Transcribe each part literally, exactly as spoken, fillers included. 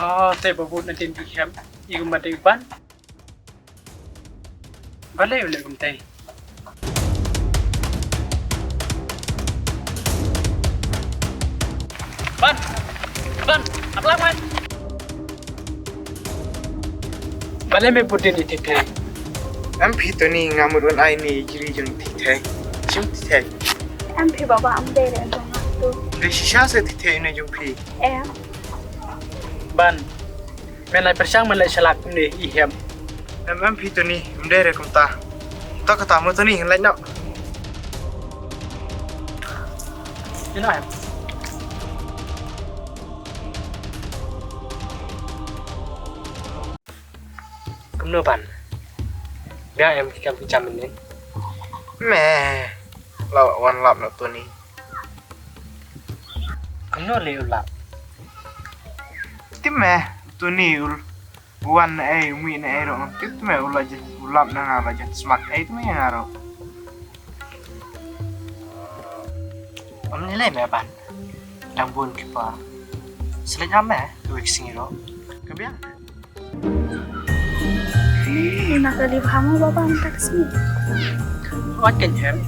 Oh, te babu na tin di hem. Iu ma dei ban. Balei u leh kumtei? Ban! Ban! Aplang ban! Balei me put ïa ini thei thei? Em phi Tony, nga mut wan ai ini ïa ki ri jong thei thei. Shim thei thei. Em phi baba, em dei re jong nga tu. Dei shisha se thei thei ine jong phi. Em. Ban. Men ai pyrshang men leh shalak kumne i hem. Em em phi Tony, em dei re kumta. To kata mo Tony, ngan leit noh. Ïa noh em. Kumno ban? Biang em ki kam ki jam mynnin? Me. La wan lap noh Tony. Kumno lei u lap? Tip me, Tony u wan na ei, u mih na ei ruh ngam tip, tip me u la jan, u lap na nga, la jan smat ei tip me ïa nga ruh. Ym lei lei me ban. Dang bun ki por. Slet ïa me, kawei ka sngi ruh. Ka biang. Ni na ka li bha mo baba, mynta ka sngi. Wat kan hem.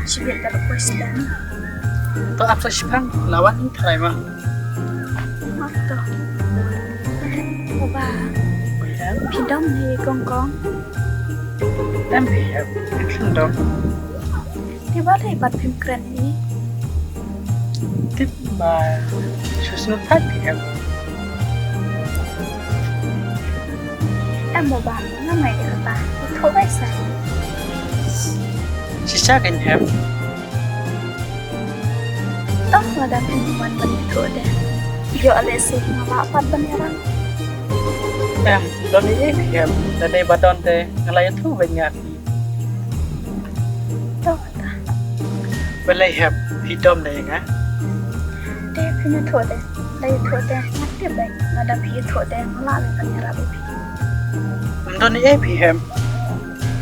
Shibit ka request dan. To ap sa shipang, lawan ni tharai ma. Ap to. Baba. Phi dom ne kong kong? Em phi hem, phi dom. Te balei pat phim kren hi? Tip ba shu sngewthuh phi hem. Em baba, nga mai de kata, ïathuh bai sa. Shisha kan hem. Tang lada phim wan ban ïathuh de. Ïoh lehse nga lah pat ban ïarap. Em, don ei ei phi hem, lada dei ba don te nga la ïathuh beit nga. To kata. Balei hep phi dom da ïa nga? Te phi ïathuh te, da ïathuh te, nga tip beit, lada phi ïathuh te, nga lah beit ban ïarap ïa phi. Ym don ei ei phi hep.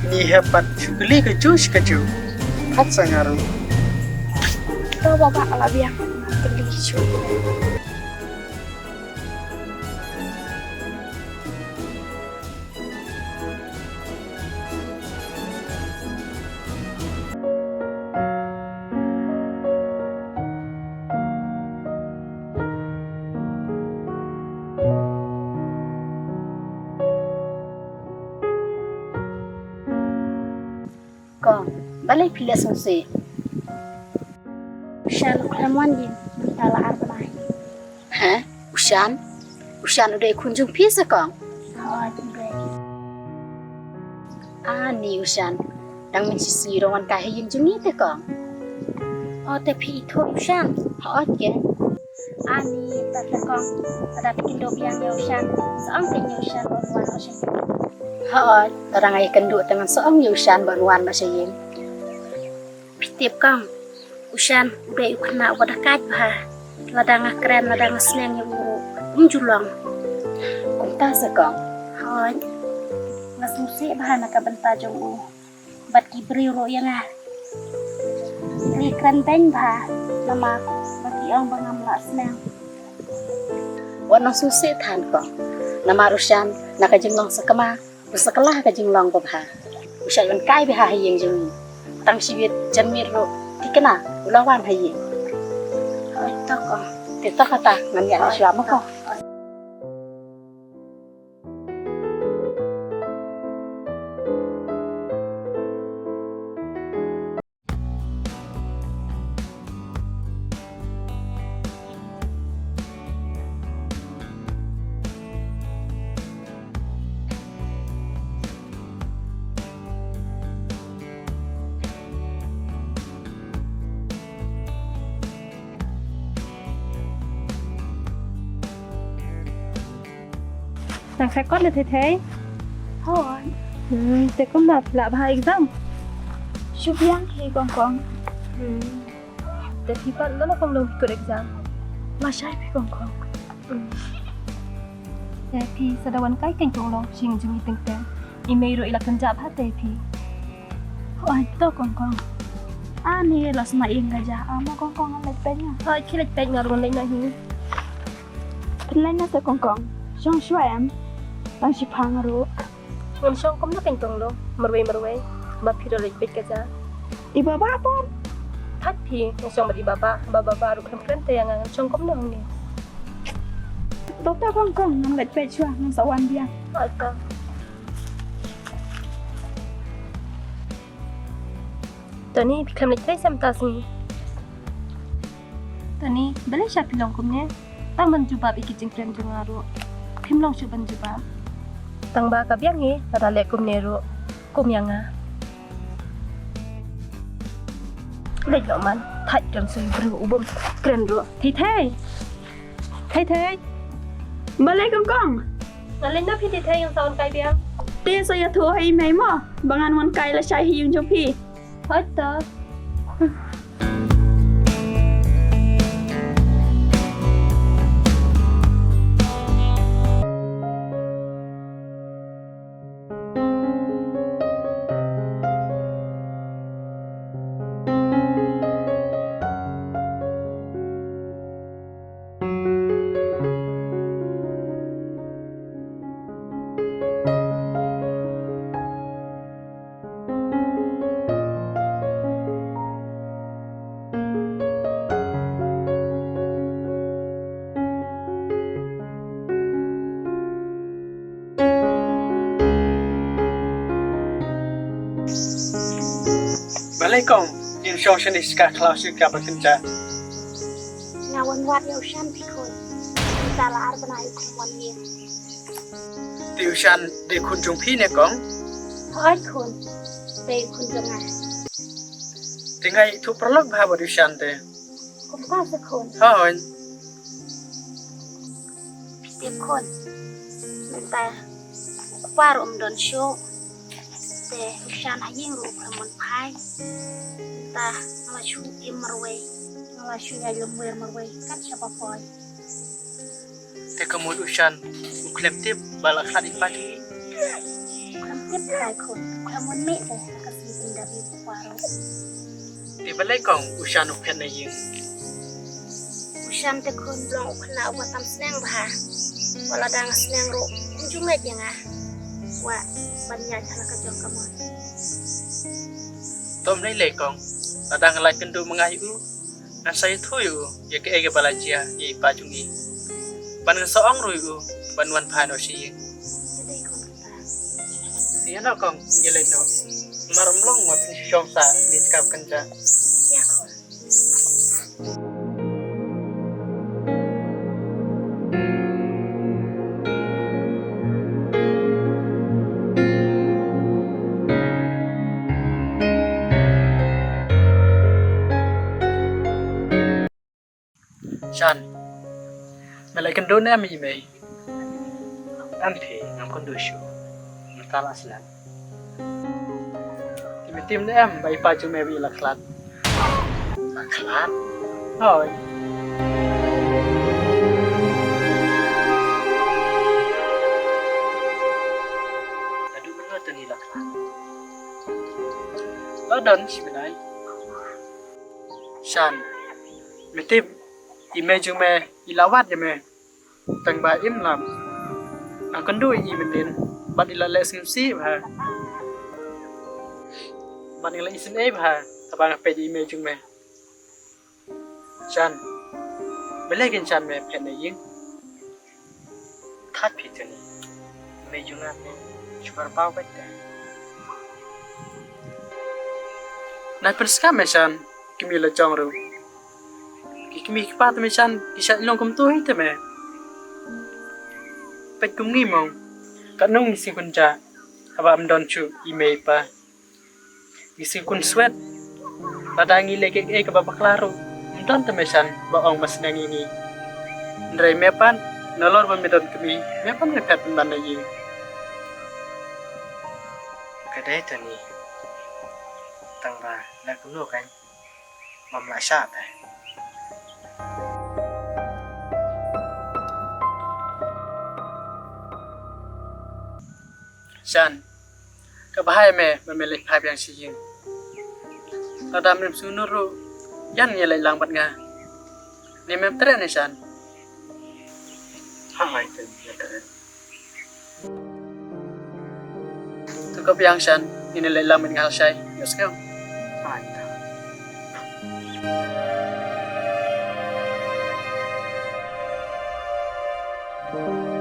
Ngi hep pat shu kylli kajuh shi kajuh. Hat sa nga ruh. To baba, la biang, kylli shuh. Kong, balei phi leh sngewsih? Sha lok lam wan ïing, mynta la ar bnai. Heh, u Shan? U Shan u dei khun jong phi se kong? Hooid, u dei. Ani u Shan, dang mynshisngi ruh wan kai ha ïing jong ngi te kong. O te phi ithuh u Shan? Hooid ke. Ani ta te kong, lada phi kynduh biang ïa u Shan, sa ong kein ïa u Shan ban wan noh sha ïing. Hooid, lada nga ïakynduh te ngan sa ong ïa u Shan ban wan noh sha ïing. Phi tip kong, u Shan u dei u khynnah uba da kait bha. Lada nga kren, lada nga sneng ïa u ruh, um ju long. Kumta sa kong? Hooid. Nga sngewsih bha na ka bynta jong u. Bad ki briew ruh ïa nga. Ki kren beiñ bha namar ba ki ong ba ngam lah sneng. Wat nang sngewsih than kong. Namar u Shan na ka jinglong sakma, u sa kylla ka jinglong babha. U shait ban kai bha ha ïing jong ngi. Tang shibit janmiet ruh thikna u la wan ha ïing. Hooid to kong. Te to kata, ngan ïaid shuwa mo kong. Nang sa kot le thei thei. Hooid. Hmm, te kumno, lah bha exam? Shu biang hi kong kong. Hmm. Te phi pat lano kong long phi kut exam? Lashai phi kong kong. Hmm. Te phi sa da wan kai kein kong long sha ïing jong ngi teng teng. I mei ruh i la kynjah bha te phi. Hooid to kong kong. Ani la sma ïing ka ja, ama kong kong ngan leit peit nga. Hooid, khie leit peit, nga ruh ngan leit noh hi. Pynlait na sa kong kong. Shong shuwa em. Tang shiphang ruh. Ngam shong kumno kein kong lo. Marwei marwei. Ba phi ruh leit peit ka ja. I baba por. Thait phi, ngam shong bad i baba. Ba baba ruh khlem kren te ïa nga, ngam shong kumno hangne. To to kong kong, ngam leit peit shuwa, ngam sa wan biang. Oi to. Tony, phi khlem leit trei sha mynta sngi. Tony, balei sha phi long kumne? Tang ban jubab ïa ki jingkren jong nga ruh. Phim long shuh ban jubab. Tang ba ka biang ngi, lada leh kumne ruh. Kum ïa nga. Leit noh man, thait kan sui briew u bym kren ruh. Thei thei. Thei thei. Balei kong kong? Nga leit na phi thei thei, ngam sa wan kai biang. Te sa ïathuh ha i mei mo, ba ngan wan kai lashai ha ïing jong phi. Hooid to. Balei kong, im shong shane shka khlaw shka ba kynja. Nga wan wad ïa u Shan phi khun. Mynta la ar bnai u khlem wan ïing. Te u Shan dei khun jong phi ne kong? Hooid khun. Dei khun jong nga. Te nga ïathuh paralok bha bad u Shan te. Kumta sa khun. Hooid. Phi tip khun. Mynta u kpa ruh um don shuh. Te u Shan ha ïing ruh u khlem wan phai. Mynta nga la shu im marwei. Nga la shu ïaid lynwer marwei kat shaba poi. Te ka mut u Shan u khlem tip ba la khlad i pa jong ngi. U khlem tip, dei khun, u khlem wan mih te ha ka sngi pyndonkam u kpa ruh. Te balei kong u Shan u phet na ïing? U Shan te khun, u long u khynnah uba tam sneng bha. Wat la dang sneng ruh um ju ngeit ïa nga. Wat ban ïaid ha la ka jong ka mon. To ym lei lei kong, la dang lait kynduh ma nga ïa u. Ngan sa ïathuh ïa u ïa kaei kaba la jia ïa i pa jong ngi. Bad ngan sa ong ruh ïa u ban wan phai noh sha ïing. Te ïa noh kong, ngi leit noh. Namar ym long ba phin shong sah ne jaka ba kynja. Ïa kong. Shan, me la ïakynduh ne em ïa i mei? Em phi, ngam kynduh shuh. Mynta la snem. Te me tip ne em ba i pa jong me ba i la khlad? La khlad? Hooid. Naduh mynno te i la khlad? La don shi bnai. Shan, me tip, i mei jong me i la wad ïa me. Tang ba im lam. Nga kynduh ïa i mynnin bad i la leh sngewsih bha. Bad nga la isynei bha haba nga peit ïa i mei jong me. Shan, balei kein Shan me phet na ïing? Thait phi te ni. Mei jong nga te shu kyrpad beit te. Nai pynskhem me Shan, ki kmie la jong ruh. Ki kmie ki kpa te me Shan ki shait long kumto hi te me. Peit kum ngi mo. Katno ngi sngewkynjah haba ym don shuh i mei i pa. Ngi sngewkun swet. Lada ngi leh kaei kaei kaba bakla ruh, ym don te me Shan ba ong ba sneng ïa ngi. Hynrei me pat, nalor ba me don kmie, me pat me phet pynban na ïing. Ka dei te ni. Tang ba leh kumno kein bym lah shah te. Shan, ka bha ïa me ba me leit phai biang sha ïing. Lada mem sngewnud ruh, ïa ngi leit lang bad nga. Ne mem treh ne Shan? Hai, te, ya, te. Tu ka biang shan, ini lei lam in ngal shai, yos kau. Hai, te.